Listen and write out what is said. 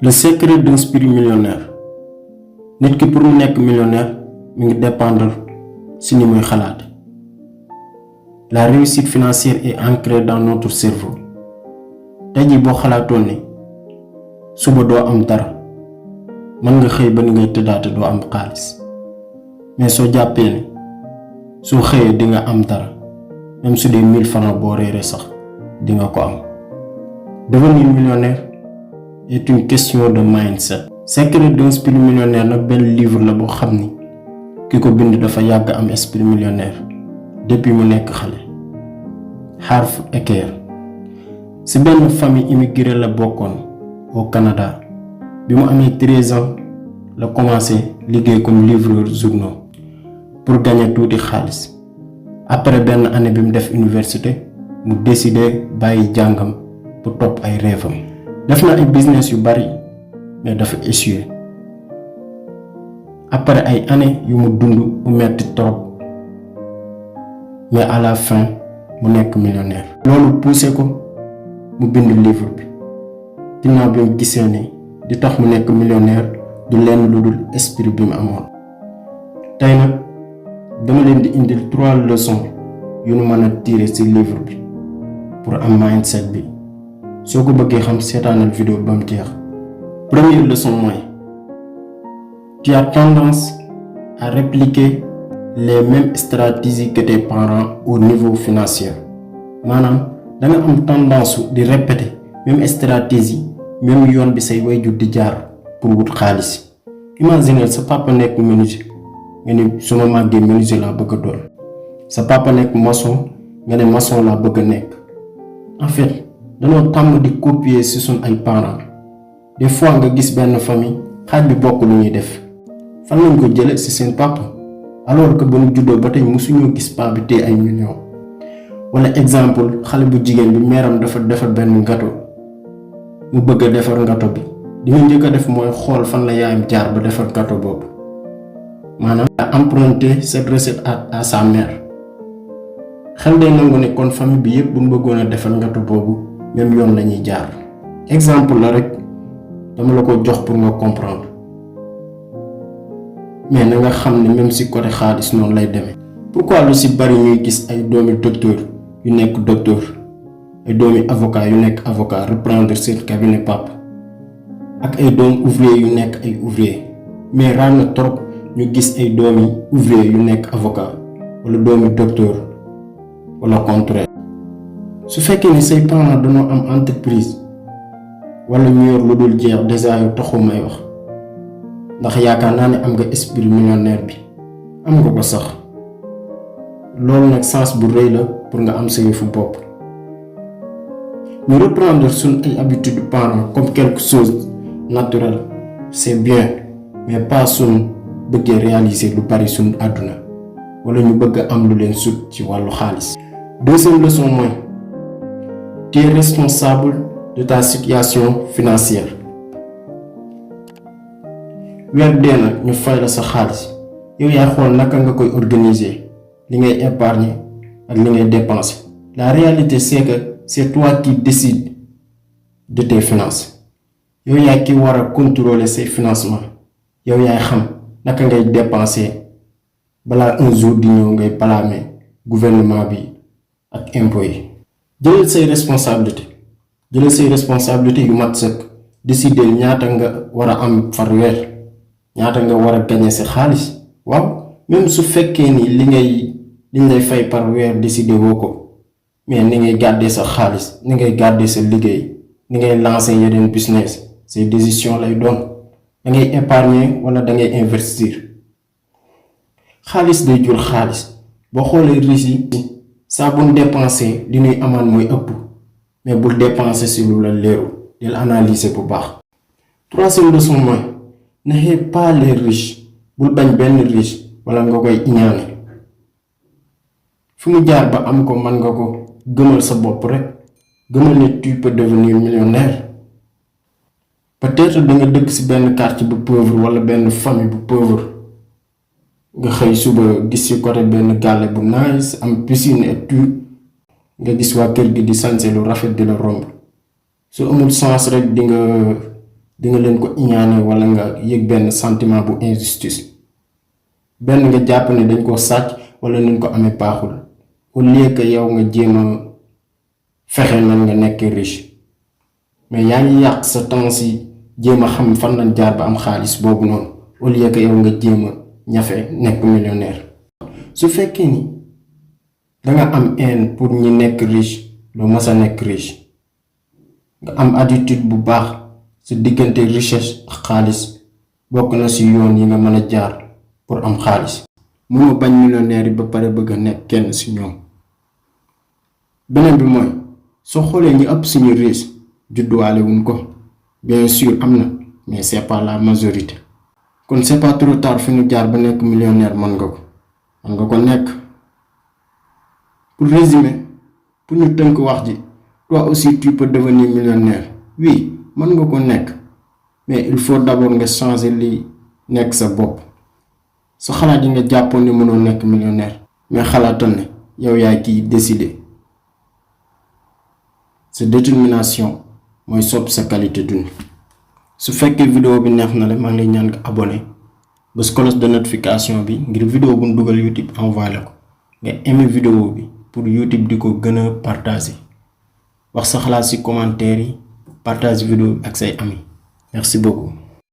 Le secret d'un esprit millionnaire. Nit ki pour mu nekk millionnaire mi ngi dépendre si ni muy xalaat. La réussite financière est ancrée dans notre cerveau. Tey jii boo xalaatoon ni suba doo am dara mën nga xëy ba ni ngay tëddaate doo am xaalis, mais soo jàppee ni soo xëyee di nga am dara même su dee 1000 francs boo réeree sax di nga ko am. Devenir millionnaire est une question de mindset. Secret d'un esprit millionnaire nag benn livre la boo xam ni ki ko bind dafa yàgg am esprit millionnaire depuis mu nekk xale. Harv Eker si benn famille immigrée la bokkoon au Canada. Bi mu amee 13 ans la commencé liggéey comme livreur journaux pour gagner tuuti xaalis. Après benn année bi mu def université mu décidé bàyyi jàngam pour topp ay rêvam. Def na ay business yu bari mais dafa échoué. Après ay années yu mu dund mu metti trop mais à la fin mu nekk millionnaire. Loolu poussé ko mu bind livre bi ginnaaw bi mu gisee ni di tax mu nekk millionnaire du lenn lu dul esprit bi mu amoon. Tey nag dama leen di indil 3 leçons yu nu mën a tirer ci livre bi pour am mindset bi. soo ko bëggee xam seetaanal vidéo ba mu jeex. Première leçon mooy tu as tendance à répliquer les mêmes stratégies que tes parents au niveau financier. maanaam da nga am tendance di répéter même stratégie même yoon bi say waajur di jaar pour wut xaalis. Imagine sa papa nekk menuisier nga ne su ma màggee menuisier laa bëgg a doon. sa papa nekk maçon nga ne maçon laa bëgg a nekk. En fait danoo tàmm di copier ci suñ ay parents. Des fois nga gis benn famille xaaj bi bokk lu ñuy def fan lañ ko jële ci seen papa alors que ba ñu juddoo ba tey musuñoo gis paa bi tee ay millions. Wala exemple xale bu jigéen bi meeram dafa defar benn gâteau mu bëgg a defar gâteau bi li nga njëkk a def mooy xool fan la yaayam jaar ba defar gâteau boobu. maanaam a emprunté cette recette à sa mère. xel day nangu ne kon famille bi yépp bu ñu bëggoon a defar gâteau boobu même yoon lañuy jaar. Exemple la rek dama la ko jox pour nga comprendre mais na nga xam ne même si côté xaalis noonu lay demee. Pourquoi lu si bari ñuy gis ay doomi docteur yu nekk docteur ay doomi avocat yu nekk avocat reprendre seen cabinet papa ak ay doomi ouvrier yu nekk ay ouvrier, mais raar na trop ñu gis ay doomi ouvrier yu nekk avocat wala doomi docteur wala contraire. su fekkee ni say parents dañoo am entreprise wala ñu yor lu dul jeex déjà yu taxu may wax ndax yaakaar naa ne am nga esprit millionnaire bi am nga ko sax. loolu nag sens bu rëy la pour nga am sa yëfu bopp. ñu reprendre suñ ay habitudes parents comme quelque chose naturel c'est bien mais pas suñ bëggee réaliser lu bari suñ àdduna wala ñu bëgg am lu leen sut ci wàllu xaalis. Deuxième leçon mooy tu es responsable de ta situation financière. weer dee nag ñu fay la sa xaalis yow yaay xool naka nga koy organiser li ngay épargner ak li ngay dépenser. La réalité c'est que c'est toi qui décides de tes finances. yow yaay ki war a contrôler ses financements. yow yaay xam naka ngay dépenser balaa un jour di ñëw ngay blâmer gouvernement bi ak impôts yi. jëlal say responsabilités yu mat sëkk. décider ñaata nga war a am far weer ñaata nga war a gagner sa xaalis. waaw même su fekkee ni liñ lay fay par weer décider woo ko mais ni ngay garder sa xaalis ni ngay garder sa liggéey ni ngay lancer yeneen business say décision lay doon. da ngay épargner wala da ngay investir. xaalis day jur xaalis. boo xoolee riche yi saa bu ñu dépenser li ñuy amaan mooy ëpp mais bul dépenser si lu la leeru del analyser bu baax. Troisième leçon mooy ne hais pas les riches. bul bañ benn riche wala nga koy iñaane. fu mu jaar ba am ko mën nga ko gëmal sa bopp rek gëmal ne tu peux devenir millionnaire. peut-être da nga dëkk ci benn quartier bu pauvre wala benn famille bu pauvre nga xëy suba gis ci côté benn gàlle bu nice am piscine et tout nga gis waa kër gi di sañse lu rafet di la romb. su amul sens rek di di nga leen ko iñaane wala nga yëg benn sentiment bu injustice benn nga jàpp ne dañ ko sàcc wala nañ ko amee baaxul au lieu que yow nga jéem a fexe nan nga nekk riche mais yaa ngi yàq sa temps si jéem a xam fan lañ jaar ba am xaalis boobu noonu au lieu que yow nga jéem a ñafe nekk millionnaire. su fekkee ni danga am haine pour ñi nekk riche doo mës a nekk riche nga am attitude bu baax sa diggante richesse ak xaalis bokk na ci yoon yi nga mën a jaar pour am xaalis. mënoo bañ millionnaire yi ba pare bëgg a nekk kenn ci ñoom. beneen bi mooy soo xoolee ñi ëpp suñu riche judduwaale wuñ ko bien sûr am na mais c'est pas la majorité. kon c'est pas trop tard fi ñu jaar ba nekk millionnaire mën nga ko nekk. pour résumer pour ñu tënk wax ji toi aussi tu peux devenir millionnaire. oui mën nga ko nekk mais il faut d'abord nga changer li nekk sa bopp. sa xalaat yi nga jàppoon ne mënoo nekk millionnaire mais xalaatal ne yow yaay kiy décider. sa détermination mooy soppi sa qualité dund. su fekkee vidéo bi neex na la maa ngi lay ñaan nga abonné bës cloche de notification bi ngir vidéo bu ñu dugal YouTube envoyé la ko nga aimé vidéo bi pour YouTube di ko gën a partager wax sa xalaat ci commentaire yi partage vidéo bi ak say amis. Merci beaucoup.